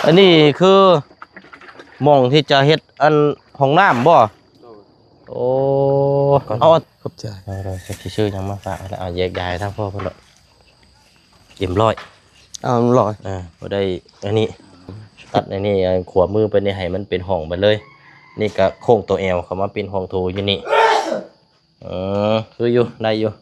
ອັນນີ້ຄືໝ່ອງທີ່ຈະເຮັດອັນຫ້ອງນ້ຳບໍ່? ໂດຍ ໂອ້ ເອົາ ຂອບໃຈ ເອົາ ຊິຊື້ຫຍັງມາຝາກ ເອົາ ແຍກຍ້າຍທາງພໍ່ເພິ່ນເນາະ ເອັມຮ້ອຍ ເອົາ ເອັມຮ້ອຍ ເອີ ບໍ່ໄດ້ ອັນນີ້ ຕັດອັນນີ້ ອັນຂວາມືໄປນີ້ ໃຫ້ມັນເປັນຫ້ອງໄປເລີຍ ນີ້ກະໂຄ້ງໂຕແອວເຂົ້າມາເປັນຫ້ອງໂຖຢູ່ນີ້ ເອີ ຄືຢູ່ ໄດ້ຢູ່.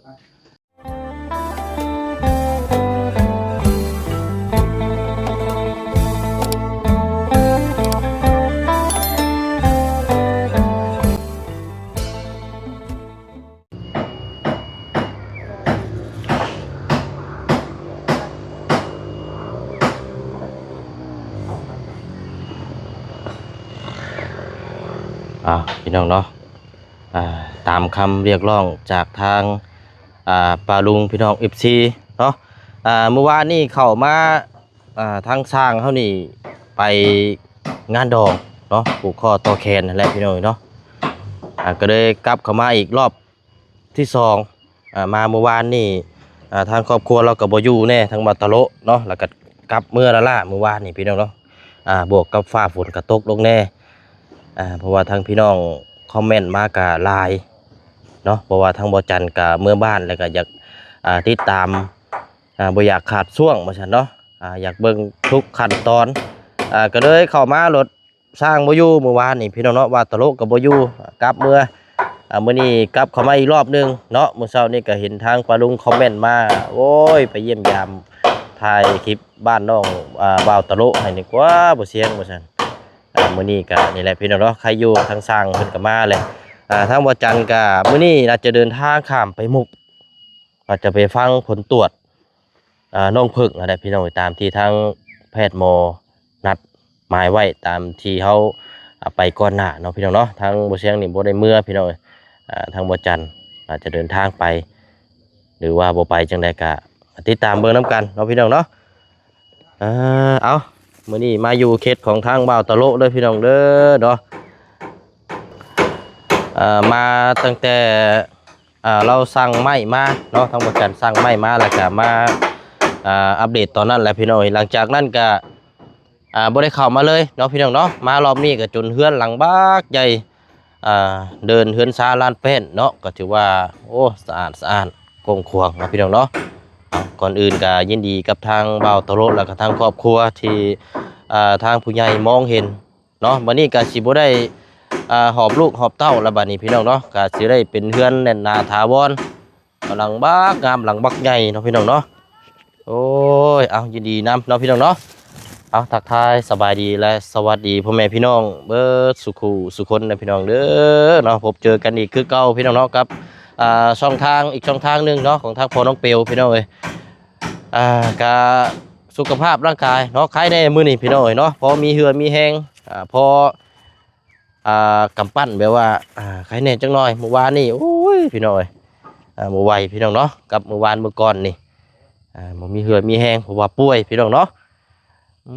ອ້າວ ພີ່ນ້ອງເນາະ ອ່າ ຕາມຄຳຮຽກຮ້ອງຈາກທາງ ອ່າ ປ້າລຸງ ພີ່ນ້ອງ ເອັຟຊີ ເນາະ ອ່າ ມື້ວານນີ້ເຂົ້າມາ ອ່າ ທາງຊ່າງເຮົານີ້ໄປງານດອງເນາະ ຜູກຂໍ້ຕໍ່ແຂນຫັ້ນແຫຼະ ພີ່ນ້ອງເນາະ ອ່າ ກໍເລີຍກັບເຂົ້າມາອີກລອບທີສອງ ອ່າ ມາມື້ວານນີ້ ອ່າ ທາງຄອບຄົວລາວກໍບໍ່ຢູ່ແນ່ ທາງບ່າວຕະໂລະເນາະ ແລ້ວກໍກັບເມືອລ້າໆ ມື້ວານນີ້ ພີ່ນ້ອງເນາະ ອ່າ ບວກກັບຟ້າຝົນກໍຕົກລົງແນ່ ອ່າ ເພາະວ່າທາງພີ່ນ້ອງຄອມເມັນມາກໍຫຼາຍເນາະ ເພາະວ່າທາງບ່າວຈັນກໍເມືອບ້ານ ແລ້ວກໍຢາກ ອ່າ ຕິດຕາມ ອ່າ ບໍ່ຢາກຂາດຊ່ວງວ່າຊັ້ນເນາະ ອ່າ ຢາກເບິ່ງທຸກຂັ້ນຕອນ ອ່າ ກໍເລີຍເຂົ້າມາໂລດ ຊ່າງບໍ່ຢູ່ມື້ວານນີ້ ພີ່ນ້ອງເນາະ ບ່າວຕະໂລະກໍບໍ່ຢູ່ ກັບເມືອ ອ່າ ມື້ນີ້ກັບເຂົ້າມາອີກລອບໜຶ່ງເນາະ ມື້ເຊົ້ານີ້ກໍເຫັນທາງປ້າລຸງຄອມເມັນມາ ໂອ້ຍ ໄປຢ້ຽມຢາມ ຖ່າຍຄລິບບ້ານນ້ອງ ອ່າ ບ່າວຕະໂລະໃຫ້ນີ້ກວ່າ ບໍ່ສຽງວ່າຊັ້ນ ອ່າ ມື້ນີ້ກໍນີ້ແຫຼະ ພີ່ນ້ອງເນາະ ໃຄຢູ່ ທາງຊ່າງເພິ່ນກໍມາແຫຼະ ອ່າ ທາງບ່າວຈັນກໍມື້ນີ້ອາດຈະເດີນທາງຂ້າມໄປມຸກ ອາດຈະໄປຟັງຜົນຕວດ ອ່າ ນ້ອງເຜິ້ງຫັ້ນແຫຼະ ພີ່ນ້ອງ ຕາມທີ່ທາງແພດໝໍນັດໝາຍໄວ້ ຕາມທີ່ເຮົາ ອ່າ ໄປກ່ອນໜ້າເນາະ ພີ່ນ້ອງເນາະ ທາງບໍ່ສຽງນີ້ບໍ່ໄດ້ເມືອ ພີ່ນ້ອງເອີຍ ອ່າ ທາງບ່າວຈັນອາດຈະເດີນທາງໄປ ຫຼືວ່າບໍ່ໄປຈັ່ງໃດກໍຕິດຕາມເບິ່ງນຳກັນເນາະ ພີ່ນ້ອງເນາະ ເອີ ເອົາ ມື້ນີ້ມາຢູ່ເຂດຂອງທາງບ່າວຕະໂລະເດີ ພີ່ນ້ອງເດີເນາະ ເອີ ມາຕັ້ງແຕ່ ອ່າ ລາວສັ່ງໄມ້ມາເນາະ ທາງບ່າວຈັນສັ່ງໄມ້ມາ ແລ້ວກະມາ ອ່າ ອັບເດດຕອນນັ້ນແຫຼະ ພີ່ນ້ອງເອີຍ ຫຼັງຈາກນັ້ນກະ ອ່າ ບໍ່ໄດ້ເຂົ້າມາເລີຍເນາະ ພີ່ນ້ອງເນາະ ມາລອບນີ້ກະຈົນເຮືອນຫຼັງບັກໃຫຍ່ ອ່າ ເດີ່ນເຮືອນຊານລານແປ້ນເນາະ ກະຖືວ່າ ໂອ້ ສະອາດສະອ້ານກວ້າງຂວາງເນາະ ພີ່ນ້ອງເນາະ ກ່ອນອື່ນກະຍິນດີກັບທາງບ່າວຕະໂລະ ແລ້ວກະທາງຄອບຄົວທີ່ ອ່າ ທາງຜູ້ໃຫຍ່ມອງເຫັນ ເນາະ ບັດນີ້ກໍຊິບໍ່ໄດ້ ອ່າ ຫອບລູກຫອບເຕົ້າແລ້ວ ບັດນີ້ພີ່ນ້ອງເນາະ ກໍຊິໄດ້ເປັນເຮືອນແໜ້ນໜາຖາວອນ ຫຼັງບັກງາມ ຫຼັງບັກໃຫຍ່ເນາະ ພີ່ນ້ອງເນາະ ໂອ້ຍ ເອົາ ຍິນດີນຳເນາະ ພີ່ນ້ອງເນາະ ເອົາ ທັກທາຍສະບາຍດີ ແລະ ສະຫວັດດີພໍ່ແມ່ພີ່ນ້ອງເບິດສູ່ຄູ່ສູ່ຄົນນະ ພີ່ນ້ອງເດີເນາະ ພົບເຈີກັນອີກຄືເກົ່າ ພີ່ນ້ອງເນາະ ກັບ ອ່າ ຊ່ອງທາງ ອີກຊ່ອງທາງໜຶ່ງເນາະ ຂອງທາງພໍ່ນ້ອງເປວ ພີ່ນ້ອງເອີຍ ອ່າ ກະ ສຸຂະພາບຮ່າງກາຍເນາະ ໄຄແດ່ມື້ນີ້ພີ່ນ້ອງເອີຍເນາະ ພໍມີເຫື່ອມີແຮງ ອ່າ ພໍ ອ່າ ກຳປັ່ນແບບວ່າ ອ່າ ໄຄແດ່ຈັກໜ້ອຍ ມື້ວານນີ້ ໂອ້ຍ ພີ່ນ້ອງເອີຍ ອ່າ ບໍ່ໄຫວພີ່ນ້ອງເນາະ ກັບມື້ວານມື້ກ່ອນນີ້ ອ່າ ບໍ່ມີເຫື່ອມີແຮງ ເພາະວ່າປ່ວຍພີ່ນ້ອງເນາະ ອື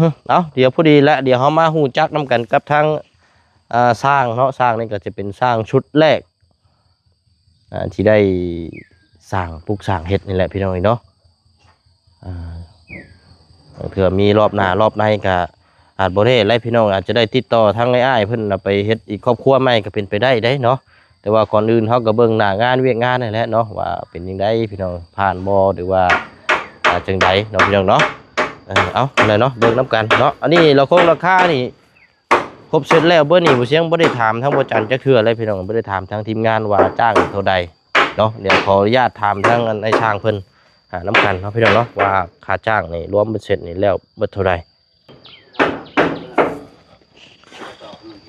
ມ ເອົາ ດຽວພໍດີແຫຼະ ດຽວເຮົາມາຮູ້ຈັກນຳກັນກັບທາງ ອ່າ ຊ່າງເນາະ ຊ່າງນີ້ກໍຈະເປັນຊ່າງຊຸດແລກ ອ່າ ທີ່ໄດ້ສ້າງປຸກສ້າງເຮັດນີ້ແຫຼະພີ່ນ້ອງເອີຍເນາະ ອ່າ ບາງເທື່ອມີລອບໜ້າລອບໃນກະອາດບໍ່ໄດ້ແຫຼະພີ່ນ້ອງ ອາດຈະໄດ້ຕິດຕໍ່ທາງອ້າຍໆເພິ່ນນະ ໄປເຮັດອີກຄອບຄົວໃໝ່ກະເປັນໄປໄດ້ເດ້ເນາະ ແຕ່ວ່າກ່ອນອື່ນເຮົາກະເບິ່ງໜ້າງານວຽກງານຫັ້ນແຫຼະເນາະ ວ່າເປັນຈັ່ງໃດພີ່ນ້ອງ ຜ່ານບໍ່ ຫຼືວ່າ ອ່າ ຈັ່ງໃດເນາະ ພີ່ນ້ອງເນາະ ເອີ ເອົາ ຫັ້ນແຫຼະເນາະ ເບິ່ງນຳກັນເນາະ ອັນນີ້ລະຄົງລາຄານີ້ ຄົບເສັດແລ້ວເບິດນີ້ ບໍ່ສຽງບໍ່ໄດ້ຖາມທາງບໍ່ຈັນຈັກເທື່ອເລີຍພີ່ນ້ອງ ບໍ່ໄດ້ຖາມທາງທີມງານວ່າຈ້າງເທົ່າໃດເນາະ ດຽວຂໍອະນຸຍາດຖາມທາງອ້າຍຊ່າງເພິ່ນ ອ່າ ນຳກັນເນາະພີ່ນ້ອງເນາະ ວ່າຄ່າຈ້າງນີ້ລວມເບັດເສັດນີ້ແລ້ວເບິດເທົ່າໃດ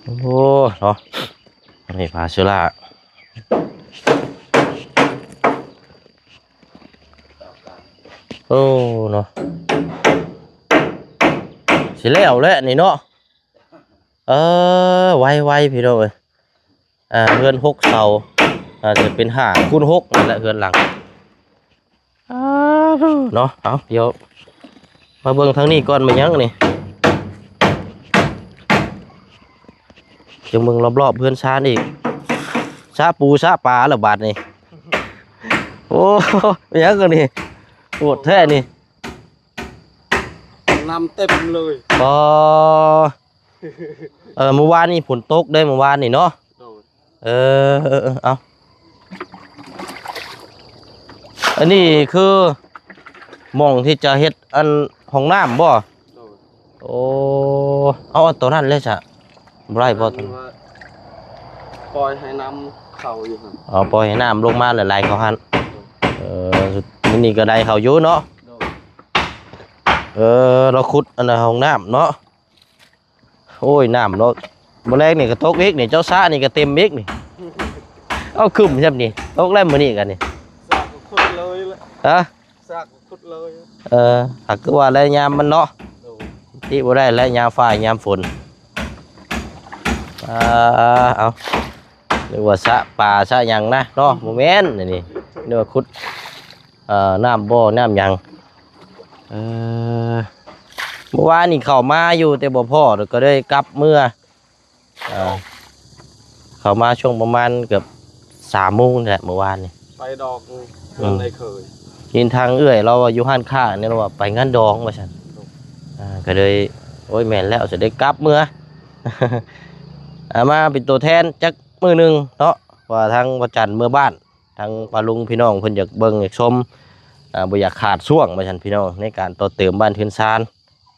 ໂອ້ ເນາະ ອັນນີ້ພາເຊລາ ໂອ້ ເນາະ ຊິແລ້ວແຫຼະນີ້ເນາະ ເອີ ໄວໆ ພີ່ນ້ອງເອີຍ ອ່າ ເຮືອນຫົກເສົາ ອາດຈະເປັນຫ້າຄູນຫົກນີ້ແຫຼະ ເຮືອນຫຼັງ ອ້າ ເນາະ ເອົາ ດຽວມາເບິ່ງທາງນີ້ກ່ອນ ແມ່ນຫຍັງນີ້ ຈັ່ງເບິ່ງລອບໆ ເຮືອນຊານອີກ ສະປູສະປາລະບາດນີ້ ໂອ້ ແມ່ນຫຍັງອັນນີ້ ໂຫດແທ້ນີ້. ນ້ຳເຕັມເລີຍ. ບໍ່ ເອີ ມື້ວານນີ້ຝົນຕົກເດ້ ມື້ວານນີ້ເນາະ. ໂດຍ. ເອີ ເອີ ເອີ ເອົາ ອັນນີ້ຄືໝ່ອງທີ່ຈະເຮັດອັນຫ້ອງນ້ຳບໍ່? ໂດຍ. ໂອ້ ເອົາ ເອົາໂຕນັ້ນເລີຍຊະ ບໍ່ໄດ້ບໍ່? ໂຕນັ້ນວ່າ ປ່ອຍໃຫ້ນ້ຳເຂົ້າຢູ່ຫັ້ນ. ອໍ ປ່ອຍໃຫ້ນ້ຳລົງມາໄຫຼໆເຂົ້າຫັ້ນ. ໂດຍ. ເອີ ມື້ນີ້ກໍໄດ້ເຂົ້າຢູ່ເນາະ. ໂດຍ. ເອີ ລາວຂຸດອັນນັ້ນຫ້ອງນ້ຳເນາະ. ໂອ້ຍ ນ້ຳເນາະ ມື້ແລງນີ້ກໍຕົກອີກນີ້ ເຈົ້າສະນີ້ກໍເຕັມອີກນີ້. ເອົາ ຄຶ້ມຊ່ຳນີ້ ຕົກແລ້ວມື້ນີ້ກໍນີ້. ສະກໍຂຸດເລີຍແຫຼະ. ຮະ? ສະກໍຂຸດເລີຍ. ເອີ ຫາກຄືວ່າແຫຼະ ຍາມມັນເນາະ. ໂດຍ. ຕິບໍ່ໄດ້ແຫຼະ ຍາມຟ້າຍາມຝົນ. ອ່າ ເອົາ ນຶກວ່າສະປາສະຫຍັງນະເນາະ. ບໍ່ແມ່ນ ອັນນີ້ນຶກວ່າຂຸດ ເອີ ນ້ຳບໍ່ນ້ຳຫຍັງ. ເອີ ມື້ວານນີ້ເຂົ້າມາຢູ່ແຕ່ບໍ່ພໍ້ ກໍເລີຍກັບເມືອ. ເອີ ເຂົ້າມາຊ່ວງປະມານເກືອບສາມໂມງນີ້ແຫຼະ ມື້ວານນີ້. ໄປດອກ ອືມ ເງິນໄດ້ເຄີຍ ຍິນທາງເອື້ອຍລາວວ່າຢູ່ຮ້ານຄ້ານີ້ ລາວວ່າໄປງານດອງວ່າຊັ້ນ. ອ່າ ກໍເລີຍ ໂອ້ຍ ແມ່ນແລ້ວ ຈະໄດ້ກັບເມືອ. ອ່າ ມາເປັນຕົວແທນຈັກມື້ໜຶ່ງເນາະ ວ່າທາງພະຈັນເມືອບ້ານ ທາງປ້າລຸງພີ່ນ້ອງເພິ່ນຢາກເບິ່ງຢາກຊົມ ອ່າ ບໍ່ຢາກຂາດຊ່ວງວ່າຊັ້ນພີ່ນ້ອງ ໃນການຕໍ່ເຕີມບ້ານເຮືອນຊານ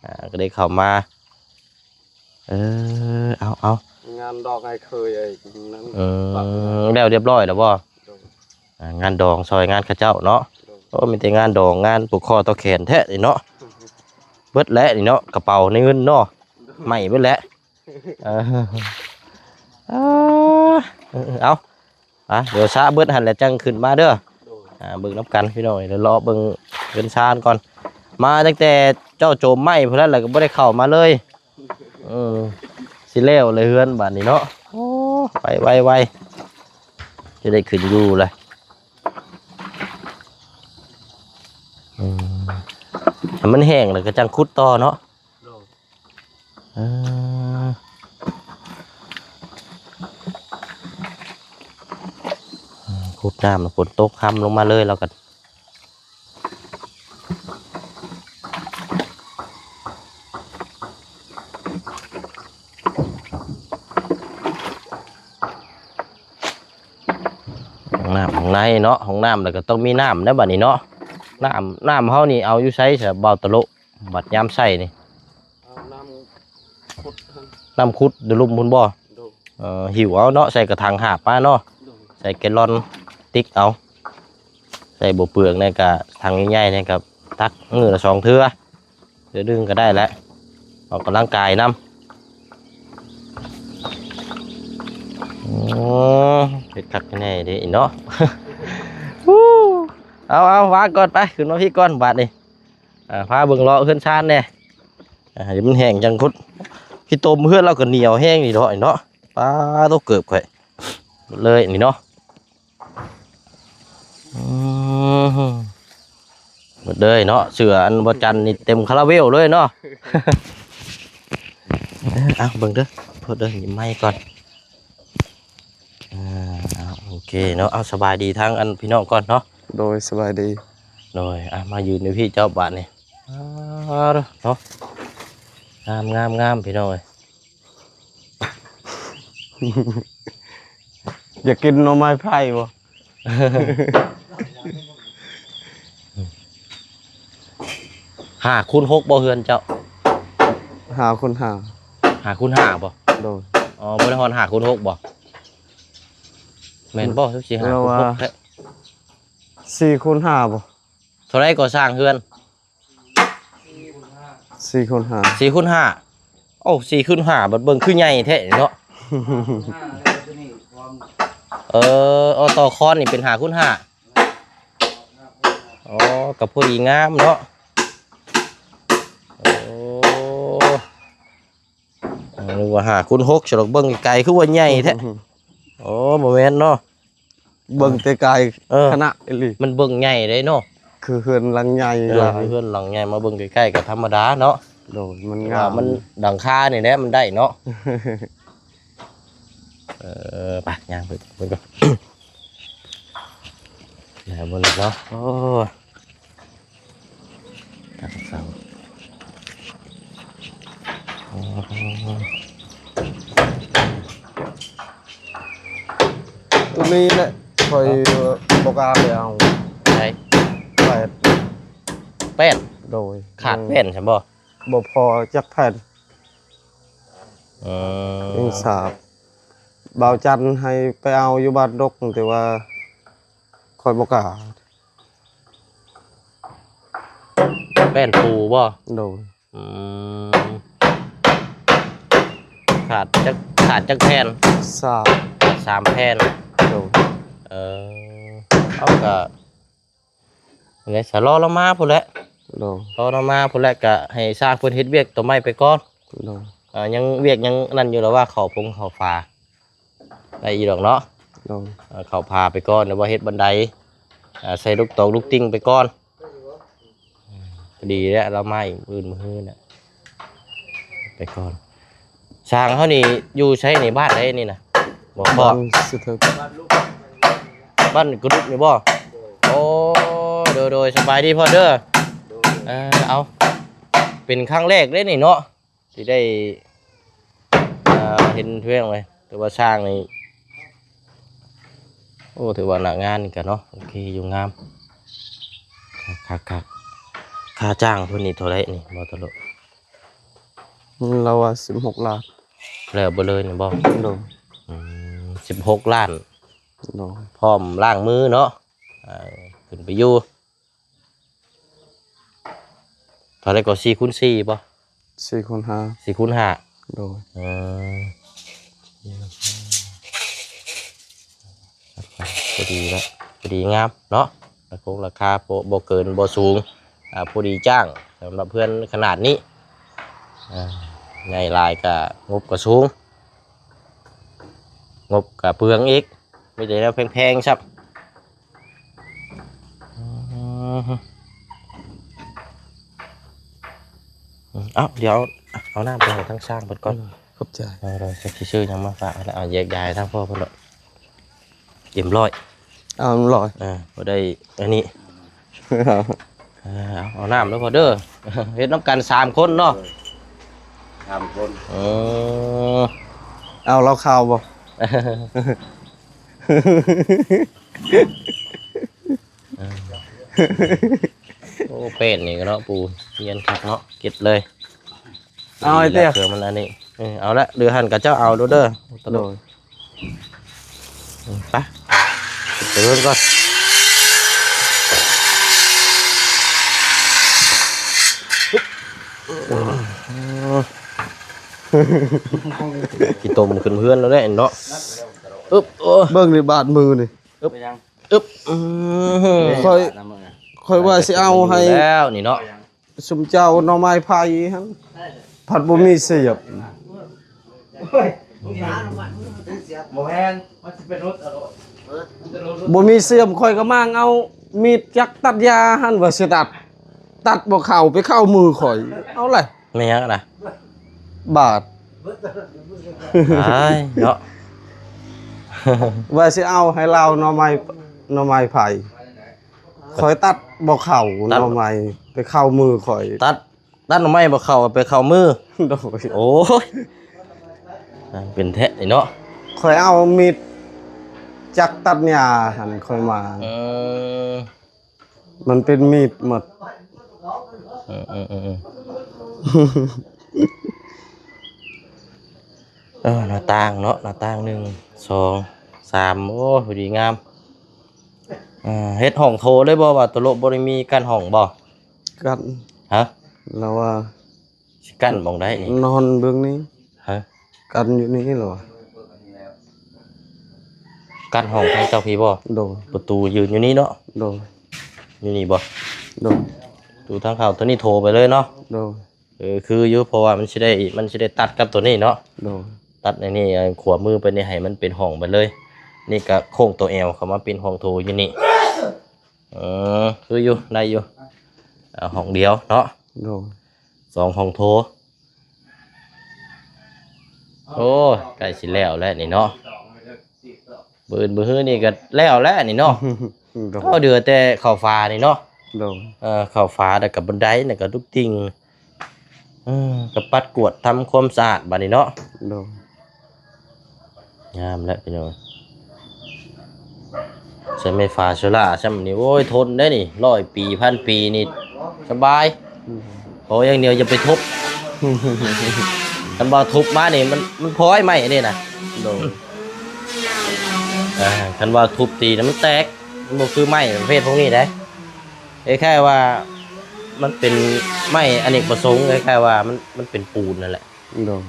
ອ່າ ກໍໄດ້ເຂົ້າມາ. ເອີ ເອົາ ເອົາ ງານດອງໃຫ້ເຄີຍ ເອີ ນັ້ນ ອືມ ແລ້ວຮຽບຮ້ອຍແລ້ວບໍ່? ໂດຍ. ອ່າ ງານດອງຊ່ອຍງານເຂົາເຈົ້າເນາະ. ໂດຍ. ໂອ້ ມີແຕ່ງານດອງ ງານຜູກຄໍຕໍ່ແຂນແທ້ນີ້ເນາະ. ເບິດແລ້ວນີ້ເນາະ ກະເປົາໃນເງິນເນາະ. ໂດຍ. ໄໝ້ເບິດແລ້ວ. ເອີ ເອີ ເອົາ ອ່ະ ດຽວສະເບິດຫັ້ນແຫຼະຈັ່ງຂຶ້ນມາເດີ. ໂດຍ. ອ່າ ເບິ່ງນຳກັນພີ່ນ້ອງ ດຽວເລາະເບິ່ງເຮືອນຊານກ່ອນ. ມາຕັ້ງແຕ່ເຈົ້າໂຈມໄມ້ພຸ້ນແຫຼະ ແລ້ວກໍບໍ່ໄດ້ເຂົ້າມາເລີຍ. ເອີ ຊິແລ້ວເລີຍເຮືອນບາດນີ້ເນາະ. ໂອ້ ໄປໄວໆ ຈະໄດ້ຂຶ້ນຢູ່ລະ. ອືມ ໃຫ້ມັນແຫ້ງແລ້ວກໍຈັ່ງຂຸດຕໍ່ເນາະ. ໂດຍ. ເອີ ຂຸດນ້ຳ ຝົນຕົກຄ່ຳລົງມາເລີຍ ແລ້ວກໍ ຫ້ອງນ້ຳ ຫ້ອງໃນເນາະ ຫ້ອງນ້ຳແລ້ວກໍຕ້ອງມີນ້ຳແລ້ວບາດນີ້ເນາະ. ນ້ຳ ນ້ຳເຮົານີ້ເອົາຢູ່ໃສຊະ ບ່າວຕະໂລະ ບັດຍາມໃຊ້ນີ້? ເອົານ້ຳຂຸດຫັ້ນ ນ້ຳຂຸດໃນລຸ່ມພຸ້ນບໍ່? ໂດຍ. ເອີ ຫິ້ວເອົາເນາະ ໃສ່ກະຖັງຫາບມາເນາະ. ໂດຍ. ໃສ່ແກລອນຕິກເອົາ ໃສ່ບໍ່ເປືອງໃນກະຖັງໃຫຍ່ໆ ໃນກະຕັກມື້ລະສອງເທື່ອ ເທື່ອໜຶ່ງກໍໄດ້ແຫຼະ ອອກກຳລັງກາຍນຳ. ໂອ້ ເຮັດຄັກແນ່ເດເນາະ. ເອົາ ເອົາ ວາງກ່ອນ ໄປ ຂຶ້ນມາພີ້ກ່ອນບາດນີ້. ອ່າ ພາເບິ່ງເລາະເຮືອນຊານແດ່ ອ່າ ໃຫ້ມັນແຫ້ງຈັ່ງຂຸດ. ຂີ້ຕົມເຮືອນລາວກໍໜຽວແຮງນີ້ເນາະ ເນາະ. ປາໂຕ ເກີບຂ້ອຍເລີຍນີ້ເນາະ. ອືມ ໝົດເລີຍເນາະ ເສື້ອອັນບໍ່ຈັນນີ້ເຕັມຄາລາເວວເລີຍເນາະ. ເອົາເບິ່ງເດີ ໂທດເດີ ຍິ້ມໃໝ່ກ່ອນ. ອ່າ ໂອເຄເນາະ ເອົາ ສະບາຍດີທາງອັນພີ່ນ້ອງກ່ອນເນາະ. ໂດຍ ສະບາຍດີ. ໂດຍ ອ່າ ມາຢືນຢູ່ພີ້ເຈົ້າບາດນີ້. ອ່າ ເນາະ ງາມໆໆ ພີ່ນ້ອງເອີຍ. ຢາກກິນໜໍ່ໄມ້ໄຜ່ບໍ່? ຫ້າຄູນຫົກບໍ່ເຮືອນເຈົ້າ? ຫ້າຄູນຫ້າ. ຫ້າຄູນຫ້າບໍ່? ໂດຍ. ອໍ ບໍ່ໄດ້ຮອດຫ້າຄູນຫົກບໍ່? ແມ່ນບໍ່? ຄືຊິຫ້າຄູນຫົກແທ້. ສີ່ຄູນຫ້າບໍ່? ເທົ່າໃດກໍສ້າງເຮືອນ? ສີ່ຄູນຫ້າ. ສີ່ຄູນຫ້າ. ໂອ້ ສີ່ຄູນຫ້າ ບັດເບິ່ງຄືໃຫຍ່ແທ້ເນາະ. ເອີ ອໍ ຕໍ່ຄອນນີ້ເປັນຫ້າຄູນຫ້າ. ອໍ ກໍພໍດີງາມເນາະ. ໂອ້ ເອີ ວ່າຫ້າຄູນຫົກ ສະດອກ ເບິ່ງໄກໆ ຄືວ່າໃຫຍ່ແທ້. ອໍ ບໍ່ແມ່ນເນາະ. ເບິ່ງແຕ່ໄກ ເອີ ຂະໜາດອີ່ຫຼີ ມັນເບິ່ງໃຫຍ່ເດ້ເນາະ ຄືເຮືອນຫຼັງໃຫຍ່. ເອີ ຫຼາຍ ຄືເຮືອນຫຼັງໃຫຍ່ ມາເບິ່ງໃກ້ໆກໍທຳມະດາເນາະ. ໂດຍ ມັນງາມ ແຕ່ວ່າມັນຫຼັງຄານີ້ແຫຼະມັນໄດ້ເນາະ. ເອີ ໄປ ຍ່າງໄປເບິ່ງກ່ອນ ແລ້ວບໍ່ເນາະ. ໂອ້ ຕັກເສົາ ໂຕນີ້ແຫຼະ ຂ້ອຍບໍ່ກ້າໄປເອົາ. ໃດ? ແປດ. ແປ້ນ? ໂດຍ. ຂາດແປ້ນຊັ້ນບໍ່? ບໍ່ພໍຈັກແຜ່ນ. ອືມ. ຍັງສາບ. ບ່າວຈັນໃຫ້ໄປເອົາຢູ່ບ້ານດົກ ແຕ່ວ່າຂ້ອຍບໍ່ກ້າ. ແປ້ນປູບໍ່? ໂດຍ. ອືມ ຂາດຈັກ ຂາດຈັກແຜ່ນ? ສາມ. ຂາດສາມແຜ່ນ. ໂດຍ. ເອີ ເອົາ ກະ ຈັ່ງໃດສະ ລໍລາວມາພຸ້ນແຫຼະ. ໂດຍ. ລໍລາວມາພຸ້ນແຫຼະ ກະໃຫ້ຊ່າງເພິ່ນເຮັດວຽກຕົວໃໝ່ໄປກ່ອນ. ໂດຍ. ອ່າ ຍັງວຽກຍັງນັ້ນຢູ່ ລະວ່າເຂົ້າຟົງເຂົ້າຝາໄດ້ອີກດອກເນາະ. ໂດຍ. ເຂົ້າຝາໄປກ່ອນ ຫຼືວ່າເຮັດບັນໄດ ໃສ່ລູກຕອກລູກຕິ່ງໄປກ່ອນ. ພໍດີແລ້ວ ລາວມາອີກມື້ອື່ນມື້ຮືນນະ ໄປກ່ອນ. ຊ່າງເຮົານີ້ຢູ່ໃສນີ້ ບ້ານໃດນີ້ນະ? ບໍ່ພໍ້ ບ້ານສະເຖິກ ບ້ານກະດຸກນີ້ບໍ່? ໂອ້ ໂດຍໆ ສະບາຍດີພໍ່ເດີ. ເອີ ເອົາ ເປັນຄັ້ງແລກເດ້ນີ້ເນາະ ຊິໄດ້ ອ່າ ເຫັນພຽງເລີຍ ແຕ່ວ່າຊ່າງນີ້ ໂອ້ ຖືວ່າໜ້າງານນີ້ກະເນາະ ໂອເຄຢູ່ ງາມຄັກໆ. ຄ່າຈ້າງເພິ່ນນີ້ເທົ່າໃດນີ້ ບໍ່ຕະຫຼົກ? ລາວວ່າສິບຫົກລ້ານ. ແລ້ວເບິດເລີຍນີ້ບໍ່? ໂດຍ. ອືມ ສິບຫົກລ້ານ. ໂດຍ. ພ້ອມລ້າງມືເນາະ ເອີ ຂຶ້ນໄປຢູ່. ເທົ່າໃດກໍ ສີ່ຄູນສີ່ບໍ່? ສີ່ຄູນຫ້າ. ສີ່ຄູນຫ້າ. ໂດຍ. ເອີ ພໍດີລະ ພໍດີງາມເນາະ ລາຄາຄົງລາຄາບໍ່ ບໍ່ເກີນບໍ່ສູງ ອ່າ ພໍດີຈ້າງສຳລັບເຮືອນຂະໜາດນີ້. ອ່າ ໃຫຍ່ຫຼາຍກະງົບກະສູງ ງົບກະເປືອງອີກ ມີແຕ່ແນວແພງໆ ຊ້ຳ. ເອົ້າ ດຽວເອົານ້ຳໄປໃຫ້ທາງຊ່າງເພິ່ນກ່ອນ. ຂອບໃຈ. ເອີ ເດີ ຊິຊື້ຫຍັງມາຝາກ ເອົາແຍກຍ້າຍທາງພໍ່ເພິ່ນໂລດ. ເອັມຮ້ອຍ. ເອົາເອັມຮ້ອຍ. ເອີ ບໍ່ໄດ້ອັນນີ້. ເອີ ເອົາ ເອົານ້ຳເດີພໍ່ເດີ ເຮັດນຳກັນສາມຄົນເນາະ. ສາມຄົນ. ເອີ ເອົາເຫຼົ້າຂາວບໍ່? ເອີ ໂອ້ ແປ້ນນີ້ກະເນາະ ປູນຽນຄັກເນາະ ເກັດເລີຍ. ເອົາໄອ້ເຕ້ຍ ເຄື່ອງມັນອັນນີ້. ເອີ ເອົາລະ ຫຼືຫັ້ນກະເຈົ້າເອົາໂລດເດີ. ໂດຍ. ອືມ ໄປ ໄປເບິ່ງກ່ອນ. ຂີ້ຕົມຂຶ້ນເຮືອນແລ້ວເດ້ເນາະ. ອຶບ ໂອ້ ເບິ່ງນີ້ບາດມືນີ້. ອຶບ ອຶບ ອືມ ຂ້ອຍ ຂ້ອຍວ່າຊິເອົາໃຫ້ແລ້ວນີ້ເນາະ. ຊຸມເຈົ້າໜໍ່ໄມ້ໄຜ່ຫັ້ນ ພັດບໍ່ມີສຽບ. ບໍ່ແມ່ນ ມັນຊິເປັນລົດ ບໍ່ມີສຽບ ຂ້ອຍກະມ້າງເອົາມີດຈັກຕັດຫຍ້າຫັ້ນວ່າຊິຕັດ ຕັດບໍ່ເຂົ້າ ໄປເຂົ້າມືຂ້ອຍ ເອົາແຫຼະ. ແມ່ນຫຍັງນະ? ບາດ ອ້າຍເນາະ ວ່າຊິເອົາໃຫ້ລາວໜໍ່ໄມ້ ໜໍ່ໄມ້ໄຜ່ ຂ້ອຍຕັດບໍ່ເຂົ້າ ໜໍ່ໄມ້ໄປເຂົ້າມືຂ້ອຍ ຕັດ ຕັດໜໍ່ໄມ້ບໍ່ເຂົ້າ ໄປເຂົ້າມື. ໂດຍ. ໂອ້ຍ ເປັນແທ້ນີ້ເນາະ ຂ້ອຍເອົາມີດຈັກຕັດຫຍ້າຫັ້ນ ຂ້ອຍມາ ເອີ ມັນເປັນມີດໝົດ. ເອີ ເອີ ເອີ ເອີ ເອີ ໜ້າຕ່າງເນາະ ໜ້າຕ່າງ ໜຶ່ງ ສອງ ສາມ ໂອ້ ພໍດີງາມ. ເອີ ເຮັດຫ້ອງໂຖເລີຍບໍ່ ວ່າໂຕໂລະ ບໍ່ໄດ້ມີກັ້ນຫ້ອງບໍ່? ກັ້ນ. ຮະ? ລາວວ່າ ຊິກັ້ນໝ່ອງໃດນີ້? ນອນເບື້ອງນີ້. ຮະ? ກັ້ນຢູ່ນີ້ລະວ່າ ກັ້ນຫ້ອງທາງເຈົ້າພີ້ບໍ່? ໂດຍ. ປະຕູຢືນຢູ່ນີ້ເນາະ? ໂດຍ. ຢູ່ນີ້ບໍ່? ໂດຍ. ປະຕູທາງເຂົ້າໂຕນີ້ໂຖໄປເລີຍເນາະ? ໂດຍ. ເອີ ຄືຢູ່ ເພາະວ່າມັນຊິໄດ້ ມັນຊິໄດ້ຕັດກັບໂຕນີ້ເນາະ? ໂດຍ. ຕັດໃນນີ້ ຂວາມືໄປນີ້ ໃຫ້ມັນເປັນຫ້ອງໄປເລີຍ ນີ້ກະໂຄ້ງໂຕແອວເຂົ້າມາເປັນຫ້ອງໂຖຢູ່ນີ້. ເອີ ຄືຢູ່ ໄດ້ຢູ່ ເອົາຫ້ອງດຽວເນາະ? ໂດຍ. ສອງຫ້ອງໂຖ. ໂອ້ ໃກ້ຊິແລ້ວແລ້ວນີ້ເນາະ ມື້ອື່ນມື້ຮືນີ້ກະແລ້ວແລ້ວນີ້ເນາະ. ໂດຍ. ເອົາ ເຫຼືອແຕ່ເຂົ້າຝານີ້ເນາະ? ໂດຍ. ເອີ ເຂົ້າຝາ ແລ້ວກະບັນໄດ ແລ້ວກະລູກຕິ່ງ ເອີ ກໍປັດກວາດທຳຄວາມສະອາດບາດນີ້ເນາະ. ໂດຍ. ງາມແລ້ວພີ່ນ້ອງ. ໃສ່ໄມ້ຝາໂຊລ່າຊ້ຳນີ້ ໂອ້ຍ ທົນໄດ໋ນີ້ ຮ້ອຍປີ ພັນປີນີ້ສະບາຍ. ອືມ. ຂໍຢ່າງດຽວຢ່າໄປທຸບ. ຄັນວ່າທຸບມານີ້ ມັນ ມັນພອຍໄມ້ນີ້ນະ. ໂດຍ. ເອີ ຄັນວ່າທຸບຕີນະ ມັນແຕກ. ມັນບໍ່ຄືໄມ້ປະເພດພວກນີ້ເດ້. ຄ້າຍໆວ່າມັນເປັນໄມ້ອະເນກປະສົງ, ຄ້າຍໆວ່າມັນ ມັນເປັນປູນນັ້ນແຫຼະ. ໂດຍ.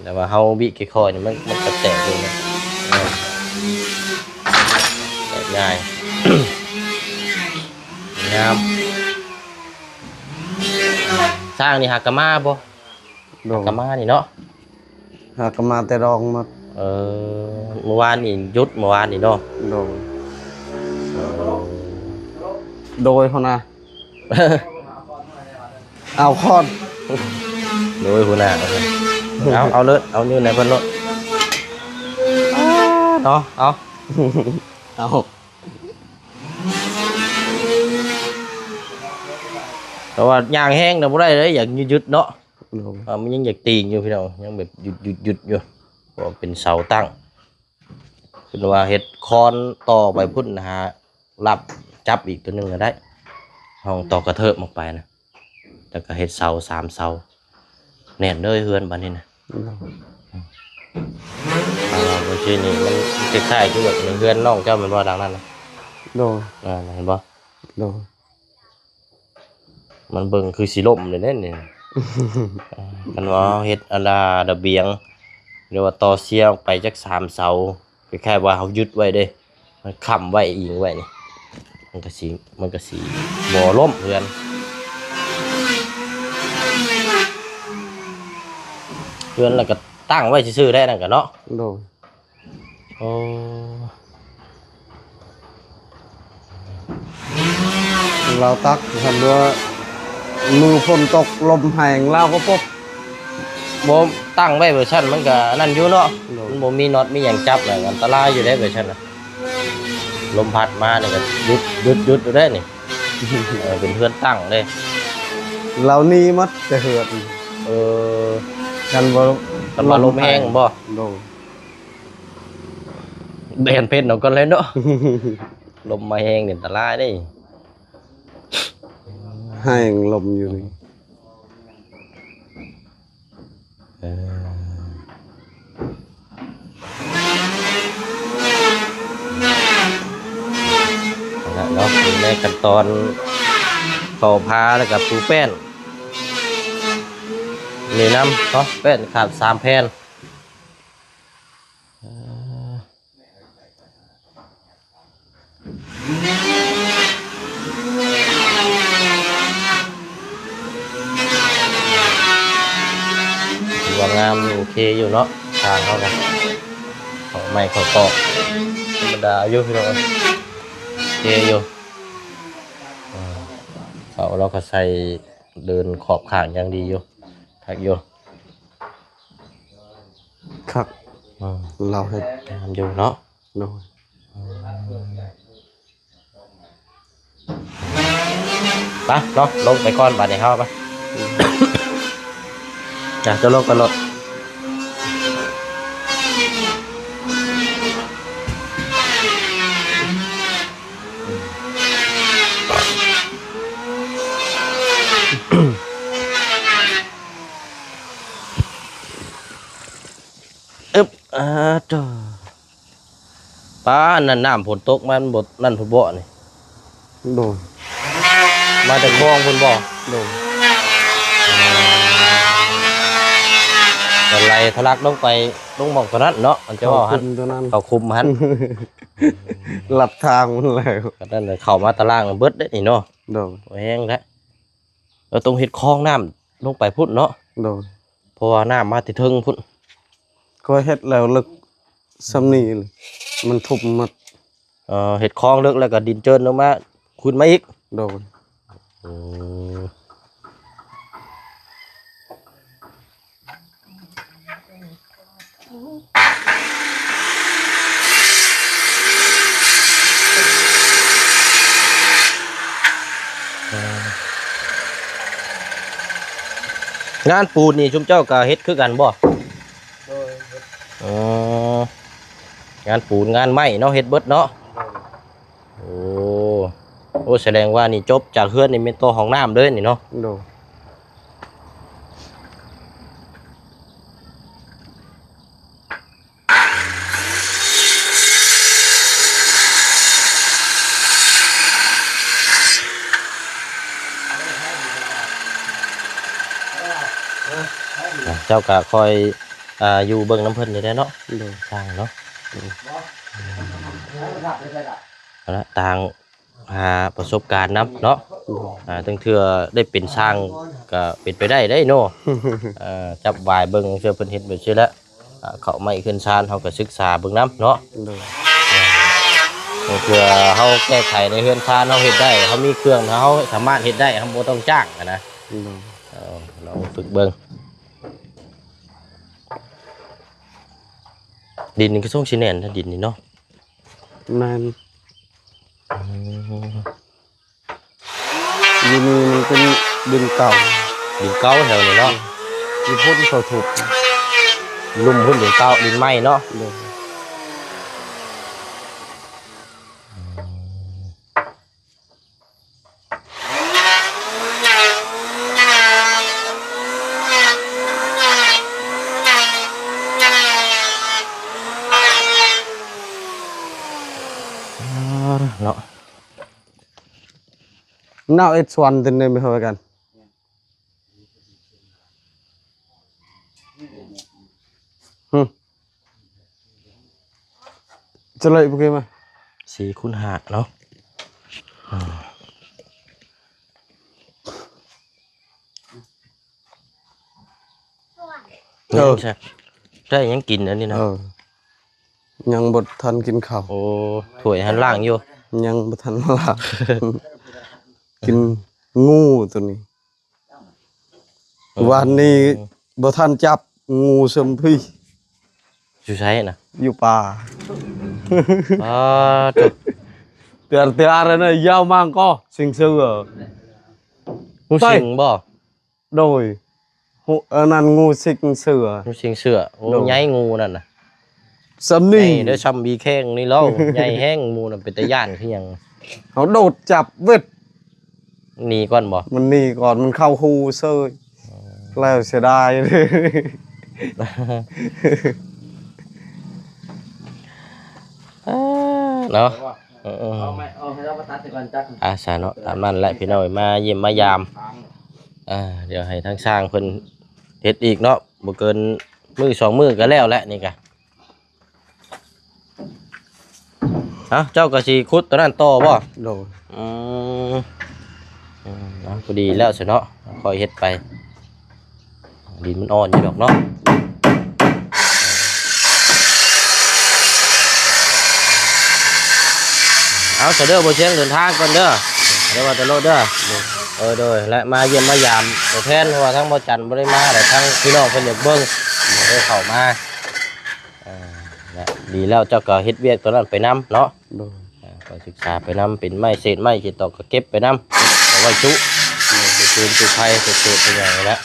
ແຕ່ວ່າເຮົາບິຄ່ອຍໆນີ້ ມັນ ມັນກໍແຕກເລີຍນະ. ເອີ ແຕກງ່າຍ. ງາມ. ຊ້າງນີ້ຫາກະມາບໍ່? ໂດຍ. ຫາກະມານີ້ເນາະ. ຫາກະມາແຕ່ດອງໝົດ. ເອີ ມື້ວານນີ້ຢຸດ ມື້ວານນີ້ເນາະ. ໂດຍ. ເອີ ໂດຍ ຫົວໜ້າ ເອົາຄອນ. ໂດຍ ຫົວໜ້າ ເອົາ ເອົາເລີດ ເອົາຢູ່ໃນເພິ່ນໂລດ. ເນາະ ເອົາ ເອົາ. ແຕ່ວ່າຍ່າງແຮງນະບໍ່ໄດ້ເລີຍ ຢາກຍືດໆເນາະ. ໂດຍ. ເອີ ມັນຍັງຢາກຕີງຢູ່ພີ່ນ້ອງ ຍັງແບບຢຸດໆຢູ່ ເພາະວ່າເປັນເສົາຕັ້ງ. ເພິ່ນວ່າເຮັດຄອນຕໍ່ໄປພຸ້ນ ຫາລັບຈັບອີກຕົວໜຶ່ງກໍໄດ້ ຫ້ອງຕໍ່ກະເທີບອອກໄປນະ ແລ້ວກໍເຮັດເສົາສາມເສົາ ແໜ້ນເລີຍເຮືອນບາດນີ້ນະ. ໂດຍ. ອ່າ ບາງທີນີ້ມັນຄ້າຍໆຄືແບບເຮືອນນ້ອງເຈົ້າແມ່ນບໍ່ ຫຼັງນັ້ນນະ? ໂດຍ. ອ່າ ເຫັນບໍ່? ໂດຍ. ມັນເບິ່ງຄືຊິລົ້ມເລີຍເດ້ນີ້. ເອີ ຄັນວ່າເຮົາເຮັດອັນລະ ລະບຽງ ຫຼືວ່າຕໍ່ເຊຍອອກໄປຈັກສາມເສົາ ຄ້າຍໆວ່າເຮົາຍຶດໄວ້ເດ້ ມັນຄ້ຳໄວ້ ອີງໄວ້ນີ້ ມັນກໍຊິ ມັນກໍຊິບໍ່ລົ້ມເຮືອນ. ເຮືອນລະກໍຕັ້ງໄວ້ຊື່ໆໄດ້ນັ້ນກະເນາະ. ໂດຍ. ໂອ້ ລາວຕັກ ຄັນວ່າມື້ຝົນຕົກລົມແຮງ ລາວກໍປົກ. ບໍ່ ຕັ້ງໄວ້ແບບຊັ້ນມັນກໍອັນນັ້ນຢູ່ເນາະ. ໂດຍ. ມັນບໍ່ມີນັອດມີຫຍັງຈັບນະ ອັນຕະລາຍຢູ່ເດ້ແບບຊັ້ນນະ ລົມພັດມານີ້ກໍຢຸດ ຢຸດ ຢຸດຢູ່ເດ້ນີ້. ເອີ ເປັນເຮືອນຕັ້ງເດ້. ລາວໜີໝົດແຕ່ເຮືອນ. ເອີ ຄັນວ່າ ຄັນວ່າລົມແຮງບໍ? ໂດຍ. ແບນເພັດເອົາກ່ອນເລີຍເນາະ. ລົມມາແຮງນີ້ອັນຕະລາຍເດ້. ແຮງລົມຢູ່ນີ້. ເອີ ເອົາລະເນາະ ຢູ່ໃນຂັ້ນຕອນຕໍ່ຜ້າ ແລ້ວກໍປູແປ້ນນີ້ນຳເນາະ. ແປ້ນຂາດສາມແຜ່ນ. ເອີ ຖືວ່າງາມຢູ່ ໂອເຄຢູ່ເນາະ ທາງເຮົານະ ເຂົ້າໄມ້ເຂົ້າຕອກ ທຳມະດາຢູ່ພີ່ນ້ອງ ໂອເຄຢູ່. ເອີ ເສົາລາວກໍໃສ່ເດີນຂອບຂ້າງຢ່າງດີຢູ່ ຄັກຢູ່. ຄັກ. ອືມ ລາວເຮັດງາມຢູ່ເນາະ. ໂດຍ. ອືມ ໄປເນາະ ລົງໄປກ່ອນບາດນີ້ເຮົາ ໄປ. ອືມ ຈ້ະ ຈະລົງໄປໂລດ. ອຶບ ອາ ໂທ້ ປ້າ ອັນນັ້ນນ້ຳຝົນຕົກມາ ມັນບໍ່ ນັ້ນພຸ້ນບໍນີ້? ໂດຍ. ມາແຕ່ຄອງພຸ້ນບໍ? ໂດຍ. ກໍໄຫຼທະລັກລົງໄປ ລົງໝ່ອງຕົວນັ້ນເນາະ ອັນເຈົ້າເວົ້າຫັ້ນ ເຂົ້າຄຸມຕົວນັ້ນ ເຂົ້າຄຸມຫັ້ນ ລັດທາງມັນແລ້ວ ກໍນັ້ນແຫຼະ ເຂົ້າມາຕາລ່າງເບິດເດ້ນີ້ເນາະ. ໂດຍ. ແຮງແທ້ ເອີ ຕ້ອງເຮັດຄອງນ້ຳລົງໄປພຸ້ນເນາະ. ໂດຍ. ເພາະວ່ານ້ຳມາແຕ່ເທິງພຸ້ນ. ຂ້ອຍເຮັດແລ້ວເລິກສ່ຳນີ້ ມັນທຸບໝົດ. ເອີ ເຮັດຄອງເລິກແລ້ວກໍດິນເຈີນລົງມາ ຂຸດມາອີກ. ໂດຍ. ອືມ. ອ່າ ງານປູນນີ້ຊຸມເຈົ້າກໍເຮັດຄືກັນບໍ່? ໂດຍ ເຮັດ ອໍ ງານປູນງານໄມ້ເນາະ ເຮັດເບິດເນາະ. ໂດຍ ໂອ້ ໂອ້ ສະແດງວ່ານີ້ຈົບຈາກເຮືອນນີ້ແມ່ນຕໍ່ຫ້ອງນ້ຳເລີຍນີ້ເນາະ. ໂດຍ ເຈົ້າກໍຄອຍ ອ່າ ຢູ່ເບິ່ງນຳເພິ່ນນີ້ແຫຼະເນາະ. ໂດຍ ຊ່າງເນາະ. ໂດຍ ເອົາລະ ຕ່າງ ຫາປະສົບການນຳເນາະ. ໂດຍ ອ່າ ຕັ້ງເທື່ອໄດ້ເປັນຊ່າງກໍເປັນໄປໄດ້ເດ້ເນາະ. ເອີ ຈັບວາຍເບິ່ງ ເທື່ອເພິ່ນເຮັດແບບຊີ້ແຫຼະ ອ່າ ເຂົ້າມາອີກເຮືອນຊານ ເຮົາກໍສຶກສາເບິ່ງນຳເນາະ. ໂດຍ ເອີ ເພື່ອເຮົາແກ້ໄຂໃນເຮືອນຊານ ເຮົາເຮັດໄດ້ ເຮົາມີເຄື່ອງ ເຮົາສາມາດເຮັດໄດ້ ເຮົາບໍ່ຕ້ອງຈ້າງຫັ້ນນະ. ໂດຍ ເອີ ລອງຝຶກເບິ່ງ. ດິນນີ້ກໍຊົງຊິແໜ້ນແທ້ ດິນນີ້ເນາະ. ແມ່ນ ອືມ ຢູ່ນີ້ມັນເປັນດິນເກົ່າ ດິນເກົ່າແຖວນີ້ເນາະ. ຢູ່ພຸ້ນເຂົາທຸບ ລຸ່ມພຸ້ນດິນເກົ່າ ດິນໃໝ່ເນາະ. ໂດຍ ອືມ ອ່າ ເນາະ ໜາວເອັດສວນຕິນເນຍ ໄປເຮົາກັນ. ຫຶ ຈະເລີຍ ໂອເຄ ມາ ສີ່ຄູນຫ້າເນາະ. ອືມ ເອີ ໄດ້ຫຍັງກິນອັນນີ້ນະ? ເອີ ຍັງບໍ່ທັນກິນເຂົ້າ. ໂອ້ ຖ້ວຍຫັ້ນລ້າງຢູ່? ຍັງບໍ່ທັນລ້າງ ກິນງູໂຕນີ້. ເອີ ວານນີ້ບໍ່ທັນຈັບງູຊຳພີ. ຢູ່ໃສນະ? ຢູ່ປ່າ. ອາ ເຕີ ເຕີອານະ ຍາວມາງກໍ ຊິງເສືອ ງູຊິງບໍ່? ໂດຍ ຫູ ອັນນັ້ນງູຊິງເສືອ ງູຊິງເສືອ. ໂອ້ ໂດຍ ໃຫຍ່ງູນັ້ນນະ. ສ່ຳນີ້ ໃຫຍ່ເດີ ສ່ຳບີແຂ້ງນີ້ແລ້ວ ໃຫຍ່ແຮງ. ໝູ່ນັ້ນເປັນຕາຢ້ານຄືຫຍັງ. ເຮົາໂດດຈັບເວີດ ໜີກ່ອນບໍ່? ມັນໜີກ່ອນ ມັນເຂົ້າຮູເສີຍ. ແລ້ວເສຍດາຍ ເນາະ. ເອີ ເອົາໄມ້ ເອົາໃຫ້ລາວມາຕັດໃຫ້ກ່ອນຈັກ. ອາ ຊະເນາະ ຕາມນັ້ນແຫຼະພີ່ນ້ອງ ມາຢ້ຽມມາຢາມ. ອ່າ ດຽວໃຫ້ທາງຊ່າງເພິ່ນເຮັດອີກເນາະ ບໍ່ເກີນມື້ສອງມື້ກໍແລ້ວແຫຼະນີ້ກະ. ເອົ້າ ເຈົ້າກໍຊິຂຸດຕົວນັ້ນຕໍ່ບໍ່? ໂດຍ ອືມ ອືມ ເອົາ ພໍດີແລ້ວຊະເນາະ ຄ່ອຍເຮັດໄປ ດິນມັນອ່ອນຢູ່ດອກເນາະ. ເອົາ ຊະເດີ ບໍ່ຊຽງ ເດີນທາງກ່ອນເດີ ເດີວ່າແຕ່ໂລດເດີ. ໂດຍ ເອີ ໂດຍ ແລະ ມາຢ້ຽມມາຢາມຕົວແທນ ເພາະວ່າທາງບໍ່ຈັນບໍ່ໄດ້ມາ ແລະ ທາງພີ່ນ້ອງເພິ່ນຢາກເບິ່ງ ເດີ ເຂົ້າມາ. ອ່າ ແລະ ດີແລ້ວ ເຈົ້າກໍເຮັດວຽກຕົວນັ້ນໄປນຳເນາະ. ໂດຍ ອ່າ ກໍສຶກສາໄປນຳ ເປັນໄມ້ເສດໄມ້ເຂດຕອກກໍເກັບໄປນຳ ເອົາໄວ້ຈຸ ໂດຍ ໄປຈູນຈຸໄຟ ເສດເຂດເປັນຫຍັງນີ້ແຫຼະ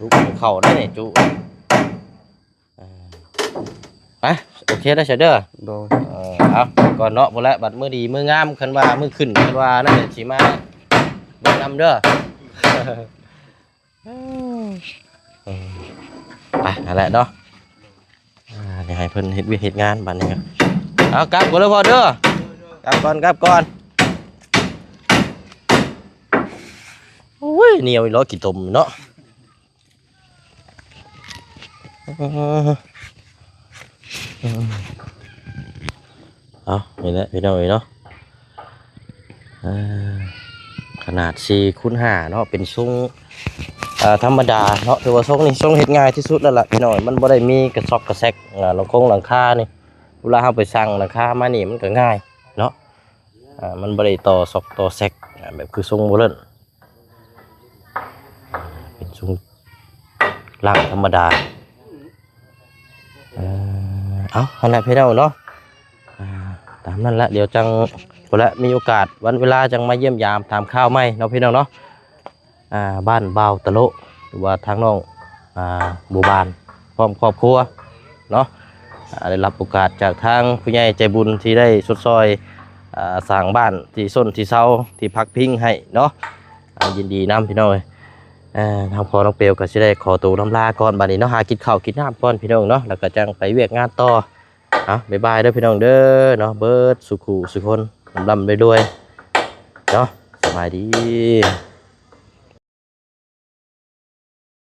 ລຸກເຂົ້າໄດ້ນີ້ຈຸ. ອ່າ ໄປ ໂອເຄໄດ້ຊະເດີ. ໂດຍ ເອີ ເອົາກ່ອນເນາະ ພຸ້ນແຫຼະ ບັດມື້ດີມື້ງາມ ຄັນວ່າມື້ຂຶ້ນ ຄັນວ່ານັ້ນຊິມາເບິ່ງນຳເດີ. ເອີ ໄປ ຫັ້ນແຫຼະເນາະ. ອ່າ ດຽວໃຫ້ເພິ່ນເຮັດວຽກເຮັດງານບາດນີ້. ເອົາ ກັບກ່ອນເດີພໍ່ເດີ ກັບກ່ອນ ກັບກ່ອນ. ໂອ້ຍ ໜຽວອີ່ຫຼີ ຂີ້ຕົມເນາະ. ເອົາ ນີ້ແຫຼະພີ່ນ້ອງເອີຍເນາະ ເອີ ຂະໜາດສີ່ຄູນຫ້າເນາະ ເປັນຊົງ ເອີ ທຳມະດາເນາະ. ຖືວ່າຊົງນີ້ຊົງເຮັດງ່າຍທີ່ສຸດແລ້ວລະພີ່ນ້ອງ ມັນບໍ່ໄດ້ມີກະຊອກກະແຊກ. ອ່າ ຫຼັງຄົງຫຼັງຄານີ້ ເວລາເຮົາໄປສ້າງຫຼັງຄາມານີ້ມັນກະງ່າຍເນາະ. ອ່າ ມັນບໍ່ໄດ້ຕໍ່ຊອກຕໍ່ແຊກ ອ່າ ແບບຄືຊົງໂບເລີນ ເປັນຊົງລ່າງທຳມະດາ. ເອີ ເອົາ ຫັ້ນແຫຼະພີ່ນ້ອງເນາະ ອ່າ ຕາມນັ້ນລະ ດຽວຈັ່ງ ພຸ້ນລະ ມີໂອກາດວັນເວລາຈັ່ງມາຢ້ຽມຢາມຖາມຂ່າວໃໝ່ເນາະພີ່ນ້ອງເນາະ. ອ່າ ບ້ານບ່າວຕະໂລະ ຫຼືວ່າທາງນ້ອງ ອ່າ ບົວບານ ພ້ອມຄອບຄົວເນາະ ອ່າ ໄດ້ຮັບໂອກາດຈາກທາງຜູ້ໃຫຍ່ໃຈບຸນທີ່ໄດ້ຊົດຊ່ອຍ ອ່າ ສ້າງບ້ານທີ່ຊົນທີ່ເຊົາທີ່ພັກພິງໃຫ້ເນາະ ອ່າ ຍິນດີນຳພີ່ນ້ອງເອີຍ. ເອີ ທາງພໍ່ນ້ອງເປວກໍຊິໄດ້ຂໍໂຕລຳລາກ່ອນ ບາດນີ້ເນາະ ຫາກິນເຂົ້າກິນນ້ຳກ່ອນພີ່ນ້ອງເນາະ ແລ້ວກໍຈັ່ງໄປວຽກງານຕໍ່. ເອົາ ບາຍບາຍເດີພີ່ນ້ອງເດີເນາະ ເບິດສູ່ຄູ່ສູ່ຄົນ ລ່ຳໆລວຍໆເນາະ ສະບາຍດີ.